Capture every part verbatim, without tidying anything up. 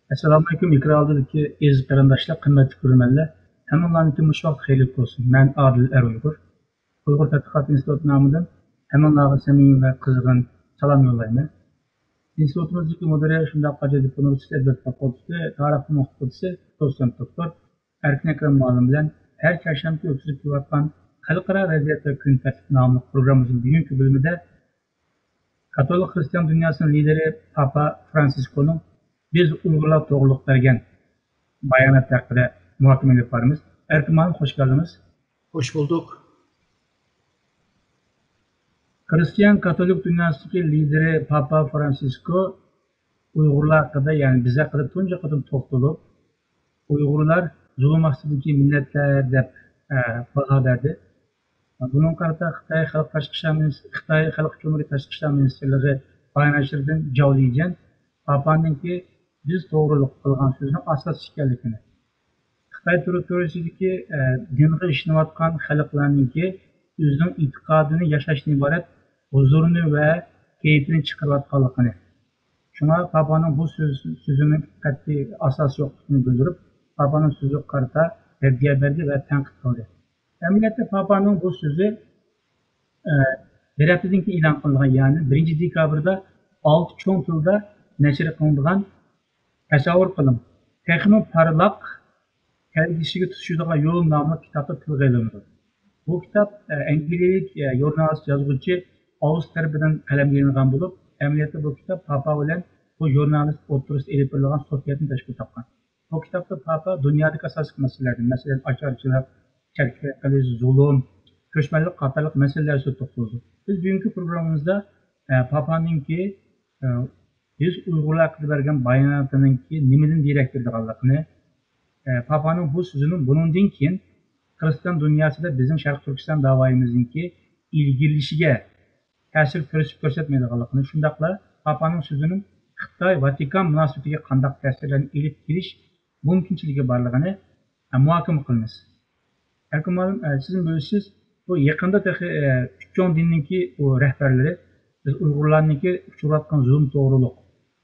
ئەسسالامۇئەلەيكۇم، ئېكران ئالدىدىكى ئەزىز قېرىنداشلار، قىممەتلىك كۆرۈرمەنلەر، ھەممىڭلارنىڭكى مۇشۇ ۋاقىت خەيرلىك بولسۇن. مەن ئادىل ئەر ئۇيغۇر. ئۇيغۇر تەتقىقات ئىنستىتۇتى نامىدىن ھەممىڭلارغا سەمىمىي ۋە قىزغىن سالام يوللايمەن. ئىنستىتۇتىمىزدىكى مۇدىرى، شۇنداق ئاجايىپ ئۇنىۋېرسىتېت ئەدەبىيات فاكۇلتېتى تارىخ ئۇقۇشچىسى، دوتسېنت دوكتور ئەركىن ئەكرەم مۇئەللىم بىلەن ھەر چارشەنبە ئۆتكۈزۈپ كېلىۋاتقان خەلقئارا ۋەزىيەت ۋە كۈن تەرتىپ ناملىق پروگراممىمىزنىڭ بۈگۈنكى بۆلۈمىدە كاتولىك خرىستىيان دۇنياسىنىڭ لىدىرى پاپا فرانسىسكونىڭ بىز ئۇيغۇرلار توغرۇلۇق بەرگەن بايانات ھەققىدە مۇھاكىمە ئېلىپ بارىمىز. ئەركىن مۇئەللىم، خوش كەلدىڭىز. خوش بولدۇق. خرىستىيان كاتولىك دۇنياسىدىكى لىدىرى پاپا فرانسىسكو ئۇيغۇرلار ھەققىدە، يەنى بىز ھەققىدە تۇنجى قېتىم توختىلىپ، ئۇيغۇرلار زۇلۇم ئاستىدىكى مىللەتلەر دەپ، ئە، باھا بەردى. بۇنىڭغا قارىتا خىتاي خەلق تاشقى ئىشلار مىنىس-، خىتاي خەلق جۇمھۇرىيىتى تاشقى ئىشلار مىنىستىرلىقى باياناتچىلىرىدىن جاۋ لىجيەن پاپانىڭكى بىز توغرۇلۇق قىلغان سۆزىنىڭ ئاساس ئىكەنلىكىنى، خىتاي تېررىتورىيىسىدىكى، ئە، دىنغا ئىشىنىۋاتقان خەلقلەرنىڭكى ئۆزىنىڭ ئېتىقادىنى ياشاشتىن ئىبارەت ھۇزۇرىنى ۋە كەيپىنى چىقىرىۋاتقانلىقىنى، شۇڭا پاپانىڭ بۇ سۆز-، سۆزىنىڭ قەتئىي ئاساسى يوقلۇقىنى بىلدۈرۈپ، پاپانىڭ سۆزىگە قارىتا رەددىيە بەردى ۋە تەنقىد قىلدى. ئەمەلىيەتتە پاپانىڭ بۇ سۆزى، ئە، بىر ھەپتىدىن كېيىن ئېلان قىلىنغان، يەنى بىرىنچى دېكابىردا ئالتە چوڭ تىلدا نەشر قىلىنىدىغان تەسەۋۋۇر قىلىڭ، تېخىمۇ پارلاق كەلگۈسىگە تۇتىشىدىغان يول ناملىق كىتابتا تىلغا ئېلىنىدۇ. بۇ كىتاب، ئە، ئەنگلىيەلىك، ئە، ژۇرنالىست، يازغۇچى ئاۋۇس تەرىپىدىن قەلەمگە ئېلىنغان بولۇپ، ئەمەلىيەتتە بۇ كىتاب پاپا بىلەن بۇ ژۇرنالىست ئوتتۇرىسىدا ئېلىپ بېرىلغان سۆھبەتنى تەشكىل تاپقان. بۇ كىتابتا پاپا دۇنيادىكى ئاساسلىق مەسىلىلەردىن، مەسىلەن، ئاچارچىلىق، چەكلىك قىلىش، زۇلۇم، كۆچمەنلىك قاتارلىق مەسىلىلەر ئۈستىدە توختىلىدۇ. بىز بۈگۈنكى پروگراممىمىزدا، ئە، پاپانىڭكى، ئە، بىز ئۇيغۇرلار ھەققىدە بەرگەن باياناتىنىڭكى نېمىدىن دېرەك بېرىدىغانلىقىنى، ئە، پاپانىڭ بۇ سۆزىنىڭ بۇنىڭدىن كېيىن خىرىستىيان دۇنياسىدا بىزنىڭ شەرقىي تۈركىستان داۋايىمىزنىڭكى ئىلگىرىلىشىگە تەسىر كۆرسىتىپ كۆرسەتمەيدىغانلىقىنى، شۇنداقلا پاپانىڭ سۆزىنىڭ خىتاي ۋاتىكان مۇناسىۋىتىگە قانداق تەسىرلەرنى ئېلىپ كېلىش مۇمكىنچىلىكى بارلىقىنى، ئە، مۇھاكىمە قىلىمىز. ئەركىن مۇئەللىم، ئە، سىزمۇ بىلىسىز، بۇ يېقىندا تېخى، ئە، ئۈچ چوڭ دىننىڭكى بۇ رەھبەرلىرى بىز ئۇيغۇرلارنىڭكى ئۇچراۋاتقان زۇلۇم توغرۇلۇق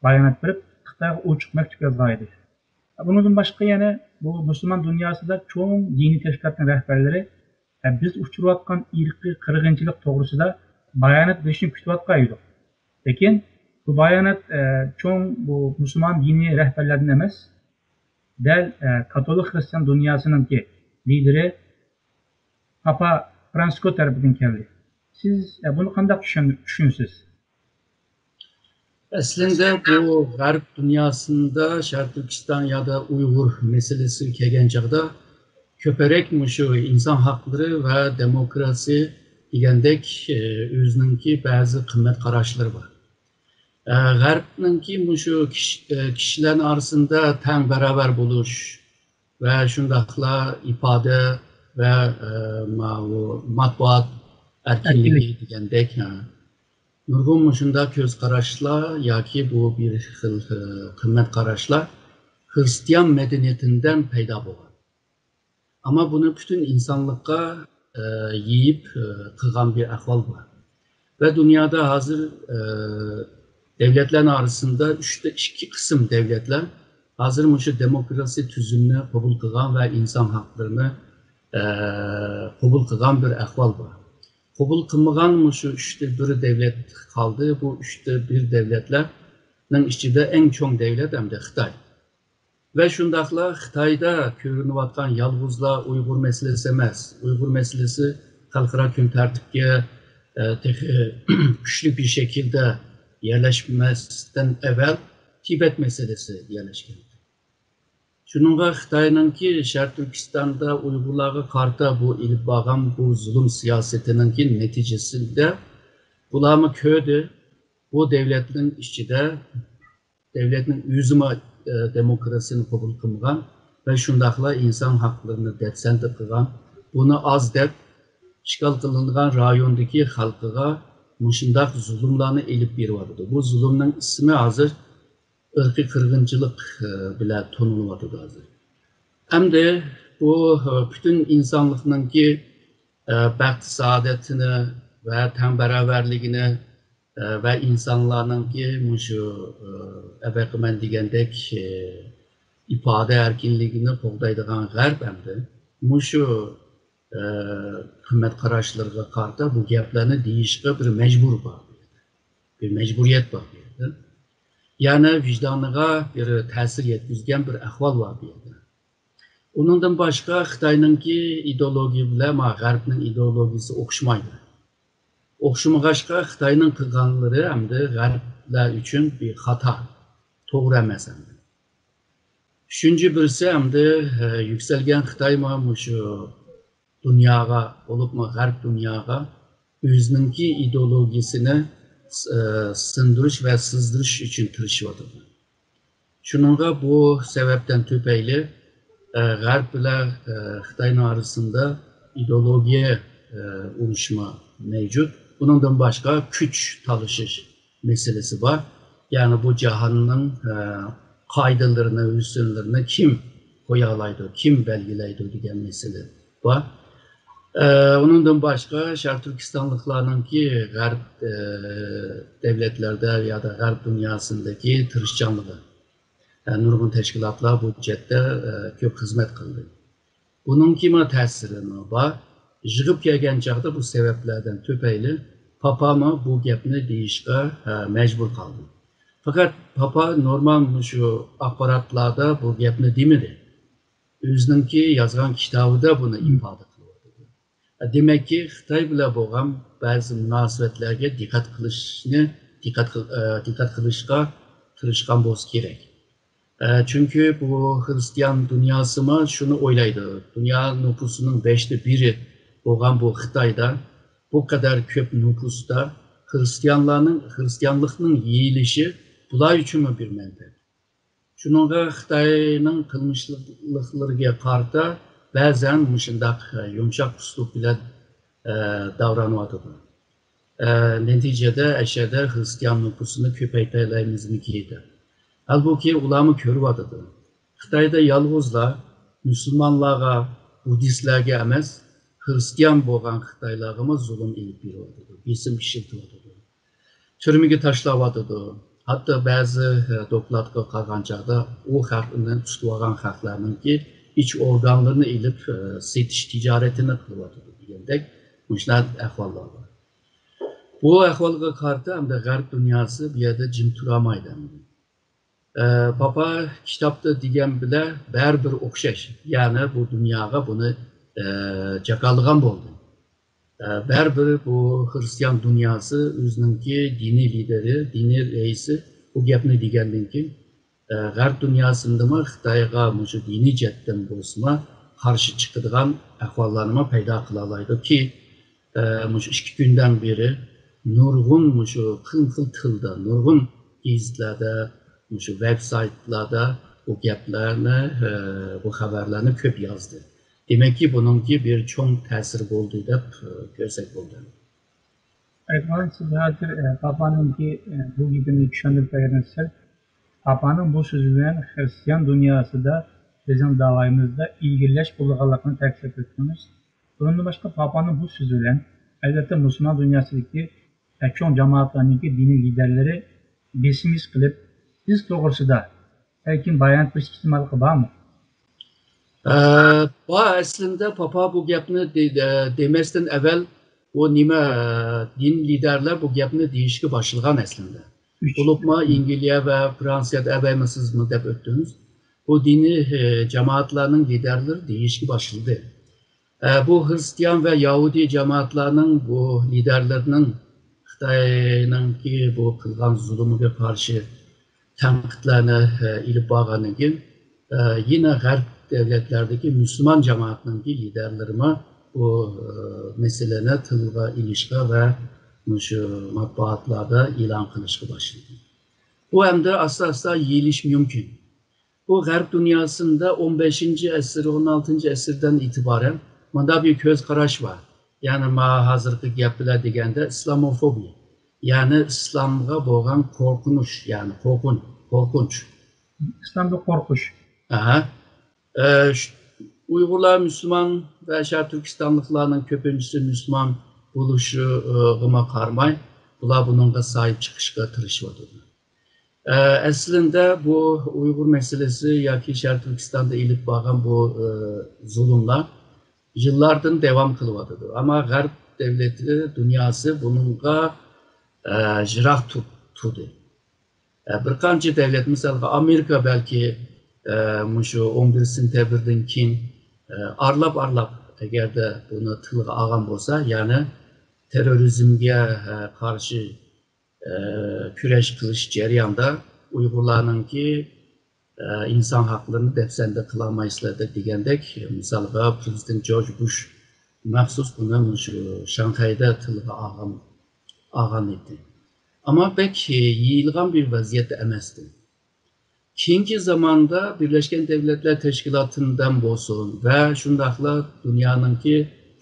بايانات بېرىپ، خىتايغا ئوچۇق مەكتۇپ يازغان ئىدى. بۇنىڭدىن باشقا يەنە بۇ مۇسۇلمان دۇنياسىدا چوڭ دىنىي تەشكىلاتنىڭ رەھبەرلىرى، ئە، بىز ئۇچراۋاتقان ئىرقىي قىرغىنچىلىق توغرىسىدا بايانات بېرىشنى كۈتۈۋاتقان ئىدۇق. لېكىن بۇ بايانات، ئە، چوڭ بۇ مۇسۇلمان دىنىي رەھبەرلەردىن ئەمەس، دەل، ئە، كاتولىك خرىستىيان دۇنياسىنىڭكى لىدىرى پاپا فرانسىسكو تەرىپىدىن كەلدى. سىز، ئە، بۇنى قانداق چۈشەن-، چۈشىنىسىز؟ ئەسلىندە بۇ غەرب دۇنياسىندا شەرقىي تۈركىستان يادا ئۇيغۇر مەسىلىسى كەلگەن چاغدا كۆپرەك مۇشۇ ئىنسان ھەقلىرى ۋە دېموكراتىيە دېگەندەك، ئە، ئۆزىنىڭكى بەزى قىممەت قاراشلىرى بار. ئە، غەربنىڭكى مۇشۇ كىش-، ئە، كىشىلەرنىڭ ئارىسىدا تەڭ باراۋەر بولۇش ۋە شۇنداقلا ئىپادە ۋە، ئە، ماۋۇ مەتبۇئات ئەركىنلىكى ئەركىنلىك. دېگەندەك، ھە. نۇرغۇن مۇشۇنداق كۆز قاراشلار ياكى بۇ بىر خىل، ئە، قىممەت قاراشلار خرىستىيان مەدەنىيىتىدىن پەيدا بولغان. ئەمما بۇنى پۈتۈن ئىنسانلىققا، ئە، يېيىپ، ئە، قىلغان بىر ئەھۋال بار. ۋە دۇنيادا ھازىر، ئە، دەۋلەتلەرنىڭ ئارىسىندا ئۈچتە ئىككى قىسىم دەۋلەتلەر ھازىر مۇشۇ دېموكراتىيە تۈزۈمىنى قوبۇل قىلغان ۋە ئىنسان ھەقلىرىنى، ئە، قوبۇل قىلغان بىر ئەھۋال بار. قوبۇل قىلمىغان مۇشۇ ئۈچتە بىر دەۋلەت قالدى. بۇ ئۈچتە بىر دەۋلەتلەرنىڭ ئىچىدە ئەڭ چوڭ دەۋلەت ئەمدى خىتاي. ۋە شۇنداقلا خىتايدا كۆرۈنۈۋاتقان يالغۇزلا ئۇيغۇر مەسىلىسى ئەمەس، ئۇيغۇر مەسىلىسى خەلقئارا كۈن تەرتىپكە، ئە، تېخى كۈچلۈك بىر شەكىلدە يەرلەشمەستىن ئەۋۋەل تىبەت مەسىلىسى يەرلەشكەن. شۇنىڭغا خىتاينىڭكى شەرقىي تۈركىستاندا ئۇيغۇرلارغا قارىتا بۇ ئېلىپ بارغان بۇ زۇلۇم سىياسىتىنىڭكى نەتىجىسىدە بۇلارمۇ كۆردى، بۇ دەۋلەتنىڭ ئىچىدە دەۋلەتنىڭ ئۆزىمۇ، ئە، دېموكراتىيىنى قوبۇل قىلمىغان ۋە شۇنداقلا ئىنسان ھەقلىرىنى دەپسەندە قىلغان، بۇنى ئاز دەپ، ئىشغال قىلىنغان رايوندىكى خەلقىگە مۇشۇنداق زۇلۇملارنى ئېلىپ بېرىۋاتىدۇ. بۇ زۇلۇمنىڭ ئىسمى ھازىر ئىرقىي قىرغىنچىلىق، ئە، بىلەن تونۇلۇۋاتىدۇ ھازىر. ئەمدى بۇ، ئە، پۈتۈن ئىنسانلىقنىڭكى، ئە، بەخت سائادىتىنى ۋە تەڭ باراۋەرلىكىنى، ئە، ۋە ئىنسانلارنىڭكى مۇشۇ، ئە، ئەۋەقىمەن دېگەندەك، ئە، ئىپادە ئەركىنلىكىنى قوغدايدىغان غەرب ئەمدى مۇشۇ، ئە، قىممەت قاراشلىرىغا قارىتا بۇ گەپلەرنى دېيىشقا بىر مەجبۇر بار بۇ يەردە. بىر مەجبۇرىيەت بار بۇ يەردە. يەنى ۋىجدانىغا بىر تەسىر يەتكۈزگەن بىر ئەھۋال بار بۇ يەردە. ئۇنىڭدىن باشقا خىتاينىڭكى ئىدېئولوگىيە بىلەن ما غەربنىڭ ئىدېئولوگىيىسى ئوخشىمايدۇ. ئوخشىمىغاچقا خىتاينىڭ قىلغانلىرى ئەمدى غەربلەر ئۈچۈن بىر خاتا، توغرا ئەمەس ئەمدى. ئۈچىنچى بىرسى ئەمدى، ئە، يۈكسەلگەن خىتايمۇ مۇشۇ دۇنياغا، بولۇپمۇ غەرب دۇنياغا ئۆزىنىڭكى ئىدېئولوگىيىسىنى، ئە، سىندۇرۇش ۋە سىزدۇرۇش ئۈچۈن تىرىشىۋاتىدۇ. شۇنىڭغا بۇ سەۋەبتىن تۈپەيلى، ئە، غەرب بىلەن، ئە، خىتاينىڭ ئارىسىندا ئىدېئولوگىيە، ئە، ئۇرۇشما مەۋجۇت. بۇنىڭدىن باشقا كۈچ تالىشىش مەسىلىسى بار. يەنى بۇ جاھاننىڭ، ئە، قائىدىلىرىنى، ھۆسنلىرىنى كىم قويالايدۇ، كىم بەلگىلەيدۇ دېگەن مەسىلە بار. ئە، ئۇنىڭدىن باشقا شەرقىي تۈركىستانلىقلارنىڭكى غەرب، ئە، دۆلەتلەردە يادا غەرب دۇنياسىندىكى تىرىشچانلىقى. ئە، نۇرغۇن تەشكىلاتلار بۇ جەھەتتە، ئە، كۆپ خىزمەت قىلدى. بۇنىڭكىمۇ تەسىرىمۇ بار. يىغىپ كەلگەن چاغدا بۇ سەۋەبلەردىن تۈپەيلى پاپامۇ بۇ گەپنى دېيىشقا، ئە، مەجبۇر قالدى. پەقەت پاپا نورمال مۇشۇ ئاخباراتلاردا بۇ گەپنى دېمىدى. ئۆزىنىڭكى يازغان كىتابىدا بۇنى ئىپادە قىلىۋاتىدۇ. دېمەككى، خىتاي بىلەن بولغان بەزى مۇناسىۋەتلەرگە دىققەت قىلىشنى، دىققەت قىل-، ئە، دىققەت قىلىشقا تىرىشقان بولسا كېرەك. ئە، چۈنكى بۇ خىرىستىيان دۇنياسىمۇ شۇنى ئويلايدۇ. دۇنيا نوپۇسىنىڭ بەشتە بىرى بولغان بۇ خىتايدا، بۇ قەدەر كۆپ نوپۇستا خىرىستىيانلارنىڭ، خىرىستىيانلىقنىڭ يېيىلىشى بۇلار ئۈچۈنمۇ بىر مەنپەئەت. شۇنىڭغا خىتاينىڭ قىلمىشلىقلىرىغا قارىتا بەزەن مۇشۇنداق، ئە، يۇمشاق ئۇسلۇب بىلەن، ئە، داۋرانىۋاتىدۇ. ئە، نەتىجىدە ئەشەدە خىرىستىيان نوپۇسىنى كۆپەيتەلەيمىزمىكى دەپ. ھالبۇكى، ئۇلارمۇ كۆرۈۋاتىدۇ. خىتايدا يالغۇزلا مۇسۇلمانلارغا، بۇددىستلارغا ئەمەس، خىرىستىيان بولغان خىتايلارغىمۇ زۇلۇم ئېلىپ بېرىۋاتىدۇ، بېسىم ئىشلىتىۋاتىدۇ. تۈرمىگە تاشلاۋاتىدۇ. ھەتتا بەزى، ئە، دوكلاتقا قارىغان چاغدا ئۇ خەقنى تۇتۇۋالغان خەقلەرنىڭكى ئىچ ئورگانلىرىنى ئېلىپ، ئە، سېتىش تىجارىتىنى قىلىۋاتىدۇ دېگەندەك مۇشۇنداق ئەھۋاللار بار. بۇ ئەھۋالغا قارىتا ئەمدى غەرب دۇنياسى بۇ يەردە جىم تۇرالمايدۇ ئەمدى. ئە، پاپا كىتابتا دېگەن بىلەن بەرىبىر ئوخشاش. يەنى بۇ دۇنياغا بۇنى، ئە، جاكارلىغان بولدى. ئە، بەرىبىر بۇ خىرىستىيان دۇنياسى ئۆزىنىڭكى دىنىي لىدېرى، دىنىي رەئىسى بۇ گەپنى دېگەندىن كېيىن، ئە، غەرب دۇنياسىندىمۇ خىتايغا مۇشۇ دىنىي جەھەتتىن بولسىمۇ قارشى چىقىدىغان ئەھۋاللارنىمۇ پەيدا قىلالايدۇكى، ئە، مۇشۇ ئىككى كۈندىن بېرى نۇرغۇن مۇشۇ خىلمۇ خىل تىلدا، نۇرغۇن گېزىتلەردە، مۇشۇ ۋېبسايتلاردا بۇ گەپلەرنى، ئە، بۇ خەۋەرلەرنى كۆپ يازدى. دېمەككى، بۇنىڭكى بىر چوڭ تەسىرى بولدى دەپ، ئە، كۆرسەك بولىدۇ. ئەيتقان سىز ھازىر، ئە، پاپانىڭكى، ئە، بۇ گېپىنى چۈشەندۈرۈپ بەرگەندىن سىرت، پاپانىڭ بۇ سۆزى بىلەن خىرىستىيان دۇنياسىدا بىزنىڭ داۋايىمىزدا ئىلگىرىلەش بولىدىغانلىقىنى تەكىتلەپ ئۆتتىڭىز. بۇنىڭدىن باشقا، پاپانىڭ بۇ سۆزى بىلەن، ئەلۋەتتە، مۇسۇلمان دۇنياسىدىكى، ئە، چوڭ جامائەتلەرنىڭكى دىنىي لىدەرلىرى بېسىم ھېس قىلىپ، بىز توغرىسىدا بەلكىم بايان قىلىش ئېھتىماللىقى بارمۇ؟ ئە، بار، ئەسلىندە پاپا بۇ گەپنى دې-، دە-، دېمەستىن ئەۋەل بۇ نېمە، ئە، دىن لىدەرلەر بۇ گەپنى دېيىشكە باشلىغان ئەسلىندە. ئۈچ. بولۇپمۇ ئەنگلىيە ۋە فرانسىيەدە ئەۋەيمىسىزمۇ دەپ ئۆتتىڭىز. بۇ دىنىي، ئە، جامائەتلەرنىڭ لىدەرلىرى دېيىشكە باشلىدى. ئە، بۇ خىرىستىيان ۋە يەھۇدىي جامائەتلەرنىڭ بۇ لىدەرلىرىنىڭ خىتاينىڭكى بۇ قىلغان زۇلۇمىغا قارشى تەنقىدلەرنى، ئە، ئېلىپ بارغاندىن كېيىن، ئە، يەنە غەرب دۆلەتلەردىكى مۇسۇلمان جامائەتنىڭكى لىدەرلىرىمۇ بۇ، ئە، مەسىلىنى تىلغا ئېلىشقا ۋە مۇشۇ مەتبۇئاتلاردا ئېلان قىلىشقا باشلىدى. بۇ ئەمدى ئاستا-ئاستا يېيىلىشى مۇمكىن. بۇ غەرب دۇنياسىدا ئون بەشىنچى ئەسىر، ئون ئالتىنچى ئەسىردىن ئېتىبارەن مۇنداق بىر كۆز قاراش بار. يەنى ما ھازىرقى گەپ بىلەن دېگەندە ئىسلاموفوبىيە. يەنى ئىسلامغا بولغان قورقۇنۇش، يەنى قورقۇن-، قورقۇنچ. ئىسلامدىن قورقۇش. ئەھە. ئە، ش-، ئۇيغۇرلار مۇسۇلمان ۋە شەرقىي تۈركىستانلىقلارنىڭ كۆپىنچىسى مۇسۇلمان بولۇشىغىمۇ قارىماي، بۇلار بۇنىڭغا ساھىب چىقىشقا تىرىشىۋاتىدۇ. ئە، ئەسلىندە بۇ ئۇيغۇر مەسىلىسى ياكى شەرقىي تۈركىستاندا ئېلىپ بارغان بۇ، ئە، زۇلۇملار يىللاردىن داۋام قىلىۋاتىدۇ. ئەمما غەرب دۆلىتى، دۇنياسى بۇنىڭغا، ئە، يىراق تۇ-، تۇردى. ئە، بىر قانچە دۆلەت، مىسالغا، ئامېرىكا بەلكى، ئە، مۇشۇ ئون بىر سېنتەبىردىن كېيىن، ئە، ئارىلاپ-ئارىلاپ ئەگەردە بۇنى تىلغا ئالغان بولسا، يەنى تېررورىزمگە، ئە، قارشى، ئە، كۈرەش قىلىش جەريانىدا ئۇيغۇرلارنىڭكى، ئە، ئىنسان ھەقلىرىنى دەپسەندە قىلالمايسىلەر دەپ دېگەندەك، مىسالغا، پرېزىدېنت جورج بۇش مەخسۇس بۇنى مۇشۇ شاڭخەيدە تىلغا ئالغان، ئالغان ئىدى. ئەمما بەك يېيىلغان بىر ۋەزىيەتتە ئەمەستى. كېيىنكى زاماندا بىرلەشكەن دۆلەتلەر تەشكىلاتىدىن بولسۇن ۋە شۇنداقلا دۇنيانىڭكى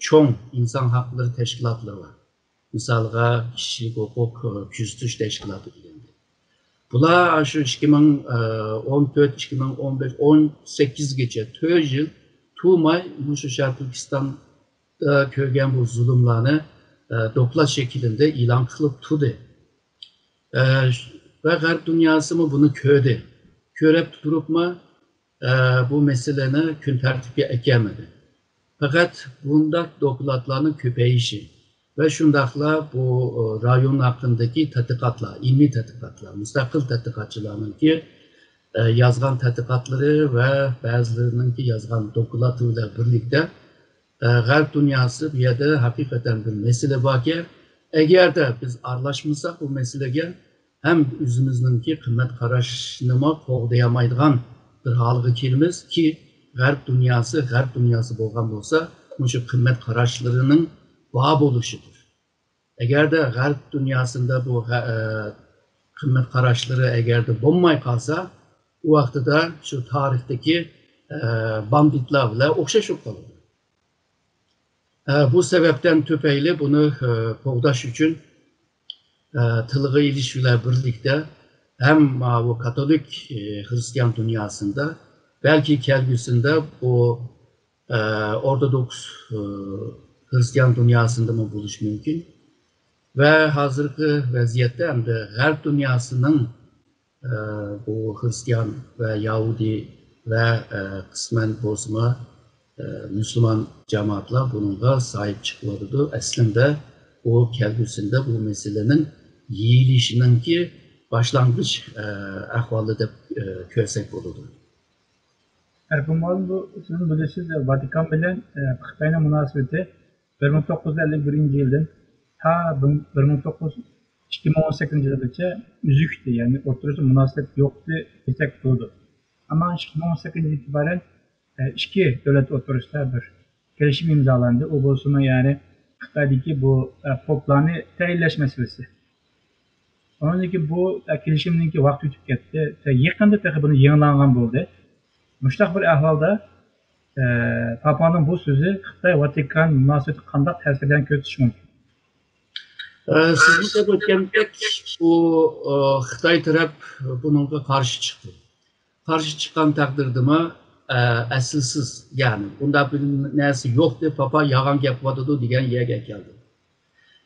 چوڭ ئىنسان ھەقلىرى تەشكىلاتلىرى بار. مىسالغا، كىشىلىك ھوقۇق، ئە، كۆزىتىش تەشكىلاتى دېگەندەك. بۇلار شۇ ئىككى مىڭ ئون تۆت، ئىككى مىڭ ئون بەش، ئون سەككىزگىچە تۆت يىل تۇرماي مۇشۇ شەرقىي تۈركىستاندا كۆرگەن بۇ زۇلۇملارنى، ئە، دوكلات شەكلىدە ئېلان قىلىپ تۇردى. ئە، ۋە غەرب دۇنياسىمۇ بۇنى كۆردى. كۆرۈپ تۇرۇپمۇ، ئە، بۇ مەسىلىنى كۈن تەرتىپكە ئەكەلمىدى. پەقەت بۇنداق دوكلاتلارنىڭ كۆپىيىشى ۋە شۇنداقلا بۇ، ئە، رايون ھەققىدىكى تەتقىقاتلار، ئىلمىي تەتقىقاتلار، مۇستەقىل تەتقىقاتچىلارنىڭكى، ئە، يازغان تەتقىقاتلىرى ۋە بەزىلىرىنىڭكى يازغان دوكلاتى بىلەن بىرلىكتە، ئە، غەرب دۇنياسى بۇ يەردە ھەقىقەتەن بىر مەسىلە باركەن، ئەگەردە بىز ئارىلاشمىساق بۇ مەسىلىگە، ھەم ئۆزىمىزنىڭكى قىممەت قاراشنىمۇ قوغدىيالمايدىغان بىر ھالغا كېلىمىز كى، غەرب دۇنياسى، غەرب دۇنياسى بولغان بولسا، مۇشۇ قىممەت قاراشلىرىنىڭ بار بولۇشىدۇر. ئەگەردە غەرب دۇنياسىندا بۇ غە-، ئە، قىممەت قاراشلىرى ئەگەردە بولماي قالسا، ئۇ ۋاقتىدا شۇ تارىختىكى، ئە، باندىتلار بىلەن ئوخشاش بولۇپ قالىدۇ. ئە، بۇ سەۋەبتىن تۈپەيلى بۇنى، ئە، قوغداش ئۈچۈن، ئە، تىلغا ئېلىش بىلەن بىرلىكتە ھەم ماۋۇ كاتولىك، ئە، خرىستىيان دۇنياسىندا، بەلكى كەلگۈسىدە بۇ، ئە، ئورتودوكس، ئە، خرىستىيان دۇنياسىندىمۇ بولۇشى مۇمكىن. ۋە ھازىرقى ۋەزىيەتتە ئەمدى غەرب دۇنياسىنىڭ، ئە، بۇ خرىستىيان ۋە يەھۇدىي ۋە، ئە، قىسمەن بولسىمۇ، ئە، مۇسۇلمان جامائەتلەر بۇنىڭغا ساھىب چىقىۋاتىدۇ. ئەسلىندە بۇ كەلگۈسىدە بۇ مەسىلىنىڭ يېيىلىشىنىڭكى باشلانغۇچ، ئە، ئەھۋالى دەپ، ئە، كۆرسەك بولىدۇ. ئەركىن مۇئەللىم، بۇ سىزنىڭ بىلىشىچە ۋاتىكان بىلەن، ئە، خىتاينىڭ مۇناسىۋىتى بىر مىڭ توققۇز يۈز ئەللىك بىرىنچى يىلدىن تا بىر، بىر مىڭ توققۇز، ئىككى مىڭ ئون سەككىزىنچى يىلغىچە ئۈزۈكتى، يەنى ئوتتۇرىسىدا مۇناسىۋەت يوقتى دېسەك بولىدۇ. ئەمما ئىككى مىڭ ئون سەككىزىنچى يىلدىن ئېتىبارەن، ئە، ئىككى دۆلەت ئوتتۇرىسىدا بىر كېلىشىم ئىمزالاندى. ئۇ بولسىمۇ، يەنى خىتايدىكى بۇ، ئە، پوپلارنى تەيىنلەش مەسىلىسى. ئۇنىڭدىن كېيىن بۇ، ئە، كېلىشىمنىڭكى ۋاقتى ئۆتۈپ كەتتى. يېقىندا تېخى بۇنى يېڭىلانغان بولدى. مۇشۇنداق بىر ئەھۋالدا، ئە، پاپانىڭ بۇ سۆزى خىتاي ۋاتىكان مۇناسىۋىتىگە قانداق تەسىرلەرنى كۆرسىتىشى مۇمكىن؟ ئە، سىزمۇ دەپ ئۆتكەندەك، بۇ، ئە، خىتاي تەرەپ بۇنىڭغا قارشى چىقتى. قارشى چىققان تەقدىردىمۇ، ئە، ئەسلىسىز، يەنى ئۇنداق بىر نەرسە يوق دەپ پاپا يالغان گەپ قىلىۋاتىدۇ دېگەن يەرگە كەلدى.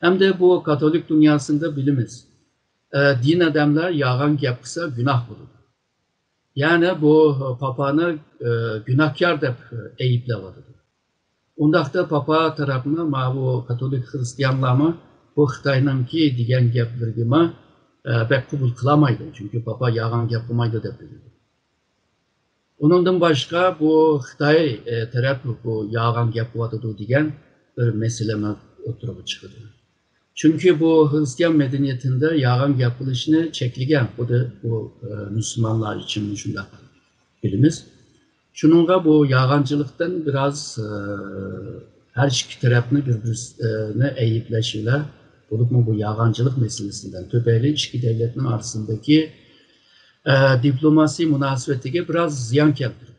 ئەمدى بۇ كاتولىك دۇنياسىندا بىلىمىز، ئە، دىن ئادەملەر يالغان گەپ قىلسا گۇناھ بولىدۇ. يەنى بۇ پاپانى، ئە، گۇناھكار دەپ ئەيىبلەۋاتىدۇ. ئۇنداقتا پاپا تەرەپمۇ، ماۋۇ كاتولىك خرىستىيانلارمۇ بۇ خىتاينىڭكى دېگەن گەپلىرىگىمۇ، ئە، بەك قوبۇل قىلالمايدۇ. چۈنكى پاپا يالغان گەپ قىلمايدۇ دەپ بىلىدۇ. ئۇنىڭدىن باشقا بۇ خىتاي، ئە، تەرەپ بۇ يالغان گەپ قىلىۋاتىدۇ دېگەن بىر مەسىلىمۇ ئوتتۇرىغا چىقىدۇ. چۈنكى بۇ خرىستىيان مەدەنىيىتىدە يالغان گەپ قىلىشنى چەكلىگەن، خۇددى بۇ، ئە، مۇسۇلمانلار ئۈچۈن شۇنداق بىلىمىز. شۇنىڭغا بۇ يالغانچىلىقتىن بىراز، ئە، ھەر ئىككى تەرەپنى بىر-بىرىنى ئەيىبلەش بىلەن، بولۇپمۇ بۇ يالغانچىلىق مەسىلىسىدىن تۈپەيلى ئىككى دۆلەتنىڭ ئارىسىدىكى، ئە، دىپلوماسىي مۇناسىۋىتىگە بىراز زىيان كەلتۈردى.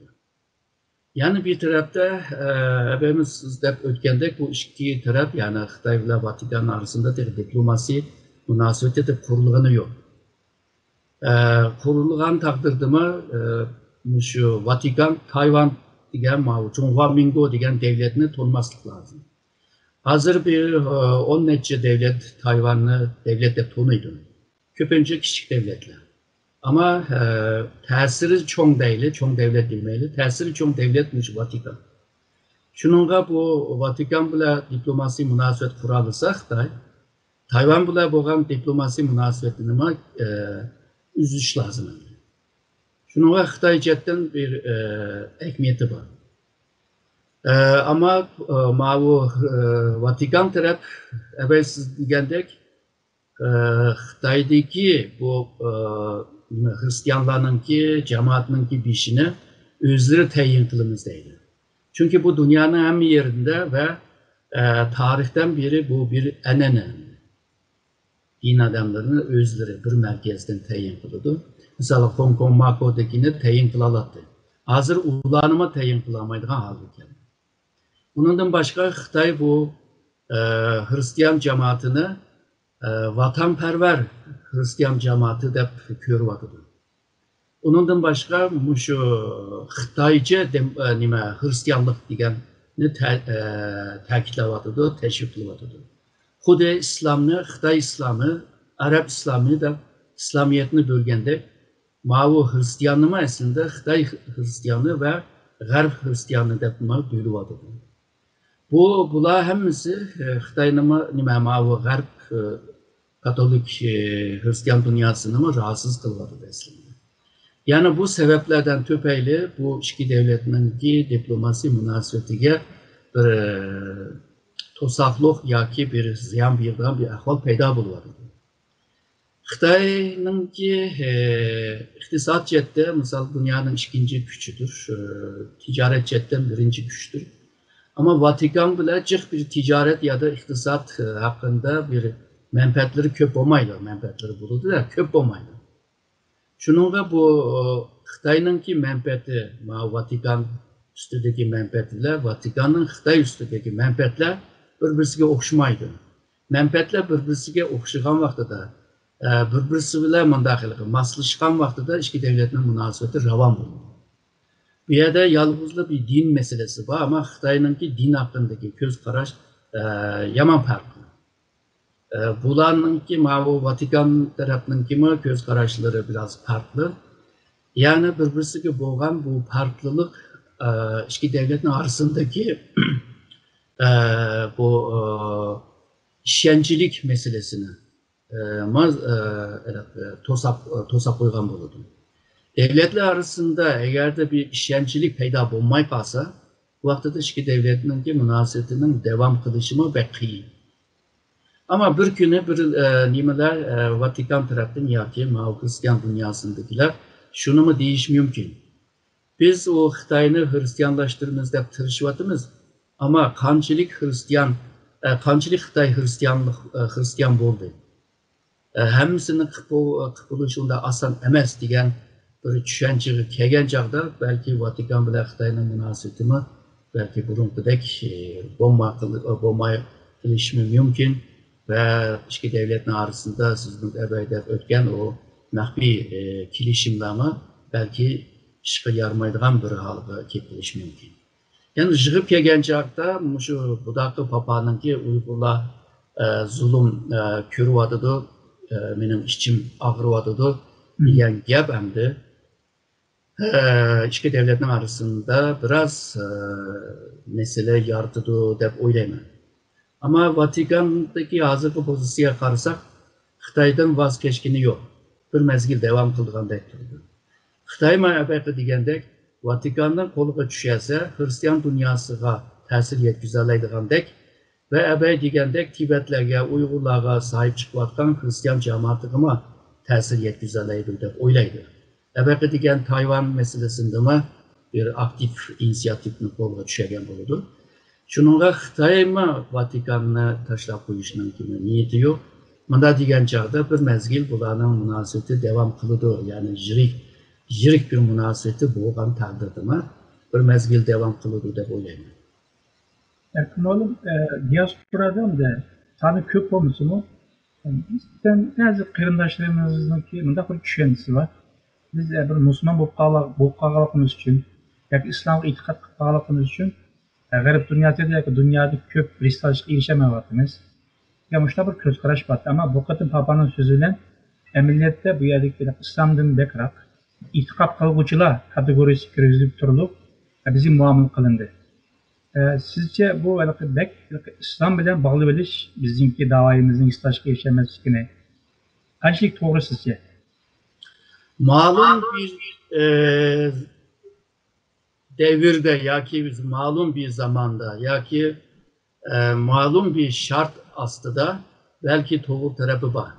يەنە بىر تەرەپتە، ئە، ھەممىمىز سىز دەپ ئۆتكەندەك، بۇ ئىككى تەرەپ، يەنى خىتاي بىلەن ۋاتىكان ئارىسىدا تېخى دىپلوماسىي مۇناسىۋىتى دەپ قۇرۇلغىنى يوق. ئە، قۇرۇلغان تەقدىردىمۇ، ئە، مۇشۇ ۋاتىكان، تايۋان دېگەن ماۋۇ جۇڭخۇا مىڭگو دېگەن دەۋلەتنى تونۇماسلىق لازىم. ھازىر بىر، ئە، ئون نەچچە دەۋلەت تايۋاننى دەۋلەت دەپ تونۇيدۇ. كۆپىنچە كىچىك دەۋلەتلەر. ئەمما، ئە، تەسىرى چوڭ دەيلى، چوڭ دەۋلەت دېمەيلى، تەسىرى چوڭ دەۋلەت مۇشۇ ۋاتىكان. شۇنىڭغا بۇ ۋاتىكان بىلەن دىپلوماسىي مۇناسىۋەت قۇرالىسا خىتاي، تايۋان بىلەن بولغان دىپلوماسىي مۇناسىۋىتىنىمۇ، ئە، ئۈزۈش لازىم ئەمدى. شۇنىڭغا خىتاي جەھەتتىن بىر، ئە، ئەھمىيىتى بار. ئە، ئەمما، ئە، ماۋۇ، ئە، ۋاتىكان تەرەپ ئەۋەل سىز دېگەندەك، ئە، خىتايدىكى بۇ، ئە، نېمە، خرىستىيانلارنىڭكى، جامائەتنىڭكى بېشىنى ئۆزلىرى تەيىن قىلىمىز دەيدۇ. چۈنكى بۇ دۇنيانىڭ ھەممە يېرىدە ۋە، ئە، تارىختىن بېرى بۇ بىر ئەنئەنە. دىن ئادەملىرىنى ئۆزلىرى بىر مەركەزدىن تەيىن قىلىدۇ. مىسالغا، خوڭكوڭ ماكودىكىنى تەيىن قىلالاتتى. ھازىر ئۇلارنىمۇ تەيىن قىلالمايدىغان ھالغا كەلدى. ئۇنىڭدىن باشقا خىتاي بۇ، ئە، خرىستىيان جامائىتىنى، ئە، ۋاتانپەرۋەر خرىستىيان جامائىتى دەپ كۆرۈۋاتىدۇ. ئۇنىڭدىن باشقا مۇشۇ خىتايچە دېم-، ئە، نېمە، خرىستىيانلىق دېگەننى تە-، ئە، تەكىتلەۋاتىدۇ، تەشۋىق قىلىۋاتىدۇ. خۇددى ئىسلامنى خىتاي ئىسلامى، ئەرەب ئىسلامى دەپ ئىسلامىيەتنى بۆلگەندەك، ماۋۇ خرىستىياننىمۇ ئەسلىدە خىتاي خرىستىيانى ۋە غەرب خرىستىيانى دەپمۇ بۆلۈۋاتىدۇ. بۇ، بۇلار ھەممىسى، ئە، خىتاينىمۇ، نېمە، ماۋۇ غەرب، ئە، كاتولىك، ئە، خرىستىيان دۇنياسىنىمۇ راھەتسىز قىلىۋاتىدۇ ئەسلىدە. يەنى بۇ سەۋەبلەردىن تۈپەيلى بۇ ئىككى دۆلەتنىڭكى دىپلوماسىي مۇناسىۋىتىگە بىر، ئە، توساقلىق ياكى بىر زىيان بېرىدىغان بىر ئەھۋال پەيدا بولۇۋاتىدۇ. خىتاينىڭكى، ئە، ئىقتىساد جەھەتتە، مىسال، دۇنيانىڭ ئىككىنچى كۈچىدۇر، ئە، تىجارەت جەھەتتە بىرىنچى كۈچتۇر. ئەمما ۋاتىكان بىلەن جىق بىر تىجارەت يا دا ئىقتىساد، ئە، ھەققىدە بىر مەنپەئەتلىرى كۆپ بولمايدۇ، مەنپەئەتلىرى بولىدۇ-دە، كۆپ بولمايدۇ. شۇنىڭغا بۇ، ئە، خىتاينىڭكى مەنپەئەتى، ما، ۋاتىكان ئۈستىدىكى مەنپەئەت بىلەن ۋاتىكاننىڭ خىتاي ئۈستىدىكى مەنپەئەتلەر بىر-بىرسىگە ئوخشىمايدۇ. مەنپەئەتلەر بىر-بىرسىگە ئوخشىغان ۋاقتىدا، ئە، بىر-بىرسى بىلەن مۇنداق ھېلىقى ماسلىشقان ۋاقتىدا ئىككى دۆلەتنىڭ مۇناسىۋىتى راۋان بولىدۇ. بۇ يەردە يالغۇزلا بىر دىن مەسىلىسى بار، ئەمما خىتاينىڭكى دىن ھەققىدىكى كۆز قاراش، ئە، يامان پەرقلىق. ئە، بۇلارنىڭكى، ماۋۇ ۋاتىكان تەرەپنىڭكىمۇ كۆز قاراشلىرى بىراز پەرقلىق. يەنى بىر-بىرسىگە بولغان بۇ پەرقلىق، ئە، ئىككى دۆلەتنىڭ ئارىسىدىكى، ئە، بۇ، ئە، ئىشەنچلىك مەسىلىسىنى، ئە، ما-، ئە، ئە، توساپ، ئە، توساپ قويغان بولىدۇ. دۆلەتلەر ئارىسىدا ئەگەردە بىر ئىشەنچلىك پەيدا بولماي قالسا، بۇ ۋاقىتتا ئىككى دۆلەتنىڭكى مۇناسىۋىتىنىڭ داۋام قىلىشىمۇ بەك قىيىن. ئەمما بىر كۈنى بىر، ئە، نېمىلەر، ئە، ۋاتىكان تەرەپتىن ياكى ماۋۇ خرىستىيان دۇنياسىندىكىلەر شۇنىمۇ دېيىشى مۇمكىن. بىز ئۇ خىتاينى خرىستىيانلاشتۇرىمىز دەپ تىرىشىۋاتىمىز، ئەمما قانچىلىك خرىستىيان، ئە، قانچىلىك خىتاي خرىستىيانلىق، ئە، خرىستىيان بولدى؟ ئە، ھەممىسىنى قىلىپ بو-، قىلىپ بولۇش ئۇنداق ئاسان ئەمەس دېگەن بىر چۈشەنچىگە كەلگەن چاغدا، بەلكى ۋاتىكان بىلەن خىتاينىڭ مۇناسىۋىتىمۇ بەلكى بۇرۇنقىدەك، ئە، بولماي قېلىشىمۇ مۇمكىن ۋە ئىككى دۆلەتنىڭ ئارىسىدا سىزنىڭ ئەۋەي دەپ ئۆتكەن ئۇ مەخپىي، ئە، كېلىشىملەرمۇ بەلكى ئىشقا يارىمايدىغان بىر ھالغا كېلىپ قېلىشى مۇمكىن. يەنى يىغىپ كەلگەن چاغدا مۇشۇ بۇداقى پاپانىڭكى ئۇيغۇرلار، ئە، زۇلۇم، ئە، كۆرۈۋاتىدۇ، ئە، مېنىڭ ئىچىم ئاغرىۋاتىدۇ دېگەن گەپ ئەمدى، ئە، ئىككى دۆلەتنىڭ ئارىسىدا بىراز، ئە، مەسىلە يارىتىدۇ دەپ ئويلايمەن. ئەمما ۋاتىكاندىكى ھازىرقى پوزىتسىيەگە قارىساق، خىتايدىن ۋاز كەچكىنى يوق. بىر مەزگىل داۋام قىلىدىغاندەك تۇرىدۇ. خىتايمۇ ئەبەقى دېگەندەك، ۋاتىكاننىڭ قولىغا چۈشەرسە، خرىستىيان دۇنياسىغا تەسىر يەتكۈزەلەيدىغاندەك ۋە ئەبەي دېگەندەك تىبەتلەرگە، ئۇيغۇرلارغا ساھىب چىقىۋاتقان خرىستىيان جامائىتىغىمۇ تەسىر يەتكۈزەلەيدۇ دەپ ئويلايدۇ. ئەبەقى دېگەن تايۋان مەسىلىسىدىمۇ بىر ئاكتىپ ئىنىسىياتىپنى قولغا چۈشۈرگەن بولىدۇ. شۇنىڭغا خىتايمۇ ۋاتىكاننى تاشلاپ قويۇشنىڭكى نىيىتى يوق. مۇنداق دېگەن چاغدا بىر مەزگىل بۇلارنىڭ مۇناسىۋىتى داۋام قىلىدۇ، يەنى يىرىك، يىرىك بىر مۇناسىۋىتى بولغان تەقدىردىمۇ بىر مەزگىل داۋام قىلىدۇ دەپ ئويلايمەن. ئەركىن مۇئەللىم، ئە، دىياسپورادا ئەمدى سانى كۆپ بولمىسىمۇ، نىسبەتەن بەزى قېرىنداشلىرىمىزنىڭكى مۇنداق بىر چۈشەنچىسى بار. بىز، ئە، بىر مۇسۇلمان بولۇپ قالغان، بولۇپ قالغانلىقىمىز ئۈچۈن ياكى ئىسلامغا ئېتىقاد قىلىپ قالغانلىقىمىز ئۈچۈن، ئە، غەرب دۇنياسىدا ياكى دۇنيادا كۆپ پرېستىژغا ئېرىشەلمەيۋاتىمىز دېگەن مۇشۇنداق بىر كۆز قاراش بار. ئەمما بۇ قېتىم پاپانىڭ سۆزى بىلەن ئەمەلىيەتتە بۇ يەردىكى ئىسلامدىن بەكرەك ئېتىقاد قىلغۇچىلار كاتېگورىيىسىگە كىرگۈزۈلۈپ تۇرۇلۇپ، بىزگە مۇئامىلە قىلىندى. ئە، سىزچە بۇ ھېلىقى بەك ھېلىقى ئىسلام بىلەن باغلىۋېلىش بىزنىڭكى داۋايىمىزنىڭ ئىستاشقا يېتىشەلمەسلىكىنى قانچىلىك توغرا سىزچە؟ مالۇم بىر ئە، دەۋردە ياكى مالۇم بىر زاماندا ياكى ئە، مالۇم بىر شارت ئاستىدا بەلكى توغرا تەرەپى بار.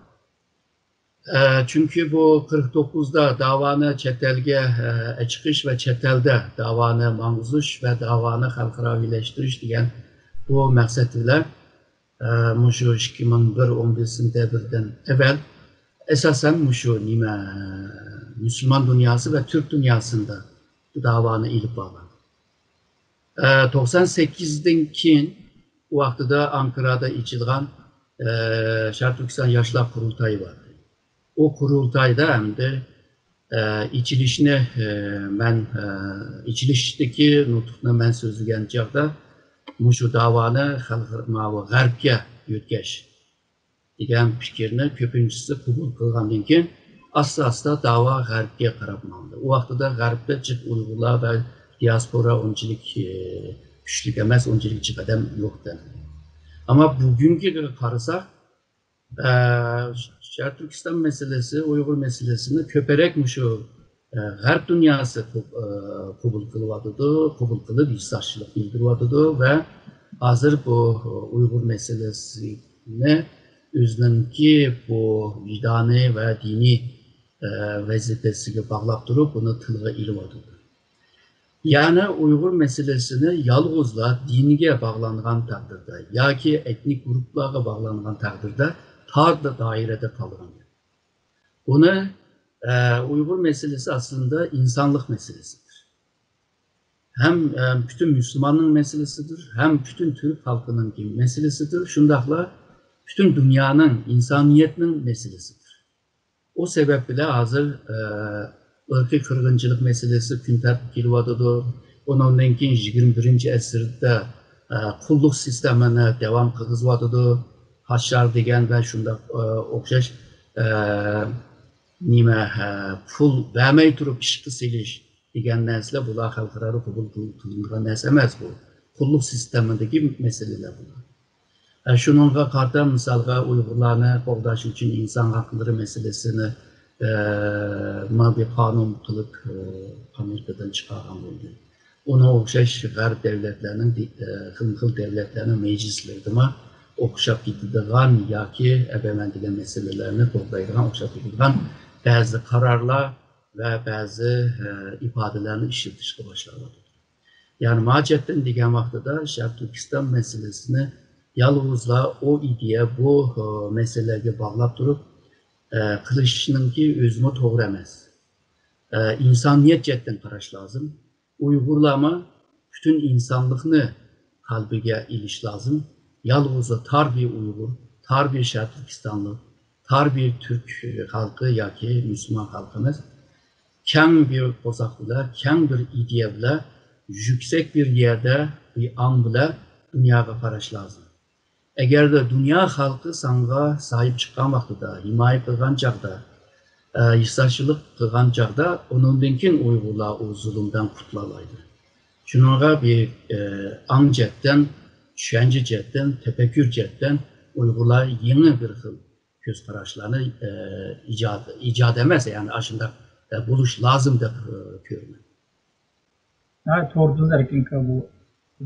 ئە، چۈنكى بۇ قىرىق توققۇزدا داۋانى چەت ئەلگە ئە، چىقىش ۋە چەت ئەلدە داۋانى ماڭغۇزۇش ۋە داۋانى خەلقئاراۋىلەشتۈرۈش دېگەن بۇ مەقسەت بىلەن ئە، مۇشۇ ئىككى مىڭ بىر ئون بىر سېنتەبىردىن ئەۋەل ئاساسەن مۇشۇ نېمە مۇسۇلمان دۇنياسى ۋە تۈرك دۇنياسىندا بۇ داۋانى ئېلىپ بارغان. ئە، توقسان سەككىزدىن كېيىن ئۇ ۋاقتىدا ئانكارادا ئېچىلغان ئە، شەرقىي تۈركىستان ياشلار قۇرۇلتايى بار. ئۇ قۇرۇلتايدا ئەمدى ئە، ئېچىلىشنى ئە، مەن ئە، ئېچىلىشتىكى نۇتۇقنى مەن سۆزلىگەن چاغدا مۇشۇ داۋانى خەلق ماۋۇ غەربكە يۆتكەش دېگەن پىكىرنى كۆپىنچىسى قوبۇل قىلغاندىن كېيىن ئاستا ئاستا داۋا غەربكە قاراپ ماڭدى. ئۇ ۋاقتىدا غەربتە جىق ئۇيغۇرلار ۋە دىياسپورا ئۇنچىلىك ئە، كۈچلۈك ئەمەس، ئۇنچىلىك جىق ئادەم يوق ئىدى. ئەمما بۈگۈنكىگە قارىساق ئە، شەرقىي تۈركىستان مەسىلىسى، ئۇيغۇر مەسىلىسىنى كۆپرەك مۇشۇ ئە، غەرب دۇنياسى قوب- ئە، قوبۇل قىلىۋاتىدۇ، قوبۇل قىلىپ ھېسداشلىق بىلدۈرۈۋاتىدۇ ۋە ھازىر بۇ ئۇيغۇر مەسىلىسىنى ئۆزىنىڭكى بۇ ۋىجدانىي ۋە دىنىي ئە، ۋەزىپىسىگە باغلاپ تۇرۇپ بۇنى تىلغا ئېلىۋاتىدۇ. يەنى ئۇيغۇر مەسىلىسىنى يالغۇزلا دىنگە باغلانغان تەقدىردە ياكى ئېتنىك گۇرۇپپىلارغا باغلانغان تەقدىردە تار دائىرىدە قالغان گەپ. بۇنى ئە، ئۇيغۇر مەسىلىسى ئەسلىندە ئىنسانلىق مەسىلىسىدۇر. ھەم ئە، پۈتۈن مۇسۇلماننىڭ مەسىلىسىدۇر، ھەم پۈتۈن تۈرك خەلقىنىڭكى مەسىلىسىدۇر، شۇنداقلا پۈتۈن دۇنيانىڭ، ئىنسانىيەتنىڭ مەسىلىسىدۇر. ئۇ سەۋەب بىلەن ھازىر ئە، ئىرقىي قىرغىنچىلىق مەسىلىسى كۈن تەرتىپكە كېلىۋاتىدۇ. ئۇنىڭدىن كېيىن يىگىرمە بىرىنچى ئەسىردە ئە، قۇللۇق سىستېمىنى داۋام قىلغۇزۇۋاتىدۇ. ھاشار دېگەن ۋە شۇنداق ئە، ئوخشاش ئە، نېمە ئە، پۇل بەرمەي تۇرۇپ ئىشقا سېلىش دېگەن نەرسىلەر بۇلار خەلقئارا قوبۇل قىل- قىلىنغان نەرسە ئەمەس بۇ. قۇللۇق سىستېمىدىكى مەسىلىلەر بۇلار. ئە، شۇنىڭغا قارىتا مىسالغا ئۇيغۇرلارنى قوغداش ئۈچۈن ئىنسان ھەقلىرى مەسىلىسىنى ئە، ما بىر قانۇن قىلىپ ئە، ئامېرىكىدىن چىقارغان بولدى. ئۇنىڭغا ئوخشاش غەرب دەۋلەتلەرنىڭ دى- ئە، خىلمۇ خىل دەۋلەتلەرنىڭ مەجلىسلىرىدىمۇ ئوخشاپ كېتىدىغان ياكى ئەبەمەن دېگەن مەسىلىلەرنى قوغدايدىغان، ئوخشاپ كېتىدىغان بەزى قارارلار ۋە بەزى ئە، ئىپادىلەرنى ئىشلىتىشكە باشلاۋاتىدۇ. يەنى ما جەھەتتىن دېگەن ۋاقتىدا شەرقىي تۈركىستان مەسىلىسىنى يالغۇزلا ئۇ ئىدىيە، بۇ ئە، مەسىلىلەرگە باغلاپ تۇرۇپ ئە، قىلىشنىڭكى ئۆزىمۇ توغرا ئەمەس. ئە، ئىنسانىيەت جەھەتتىن قاراش لازىم. ئۇيغۇرلارمۇ پۈتۈن ئىنسانلىقنى قەلبىگە ئېلىش لازىم. يالغۇزلا تار بىر ئۇيغۇر، تار بىر شەرقىي تۈركىستانلىق، تار بىر تۈرك خەلقى ياكى مۇسۇلمان خەلقى ئەمەس. كەڭ بىر قورساق بىلەن، كەڭ بىر ئىدىيە بىلەن، يۈكسەك بىر يەردە بىر ئاڭ بىلەن دۇنياغا قاراش لازىم. ئەگەردە دۇنيا خەلقى ساڭا ساھىب چىققان ۋاقتىدا، ھىمايە قىلغان چاغدا، ئە، ھېسداشچىلىق قىلغان چاغدا، ئۇنىڭدىن كېيىن ئۇيغۇرلار ئۇ زۇلۇمدىن قۇتۇلالايدۇ. شۇنىڭغا بىر ئە، ئاڭ جەھەتتىن، چۈشەنچە جەھەتتىن، تەپەككۇر جەھەتتىن ئۇيغۇرلار يېڭى بىر خىل كۆز قاراشلارنى ئە، ئىجاد، ئىجاد ئەمەس، يەنى ئاشۇنداق ئە، بولۇش لازىم دەپ ئە، كۆرىمەن. ھە، توغرا دېدىڭىز، ئەركىن ئاكا، بۇ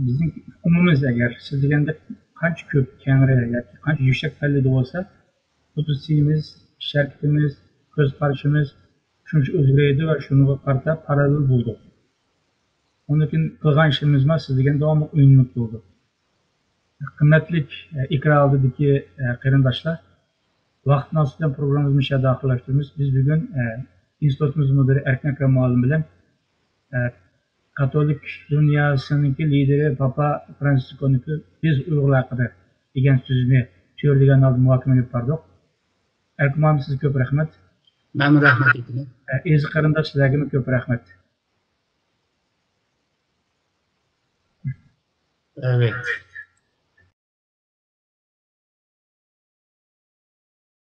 بىزنىڭ ئۇقۇمىمىز، ئەگەر سىز دېگەندەك قانچە كۆپ، كەڭرى ياكى قانچە يۈكسەك پەللىدە بولسا، پوزىتسىيىمىز، ئىش ھەرىكىتىمىز، كۆز قارىشىمىز شۇنچە ئۆزگىرەيدۇ ۋە شۇنىڭغا قارىتا پاراللېل بولىدۇ. ئۇنىڭدىن كېيىن قىلغان ئىشىمىزمۇ سىز دېگەن داۋاملىق ئۈنۈملۈك بولىدۇ. قىممەتلىك ئېكران ئالدىدىكى قېرىنداشلار، ۋاقىت مۇناسىۋىتى بىلەن پروگراممىمىزنى مۇشۇ يەردە ئاخىرلاشتۇرىمىز. بىز بۈگۈن ئىنستىتۇتىمىز مۇدىرى ئەركىن ئەكرەم مۇئەللىم بىلەن ئە، كاتولىك دۇنياسىنىڭكى لىدېرى پاپا فرانسىسكونىڭكى بىز ئۇيغۇرلار ھەققىدە دېگەن سۆزىنى تۈرلىگەن ھالدا مۇھاكىمە ئېلىپ باردۇق. ئەركىن مۇئەللىم، سىزگە كۆپ رەھمەت. مەنمۇ رەھمەت ئېيتىمەن. ئە، ئېزىز قېرىنداش، سىلەرگىمۇ كۆپ رەھمەت. ئەۋەت.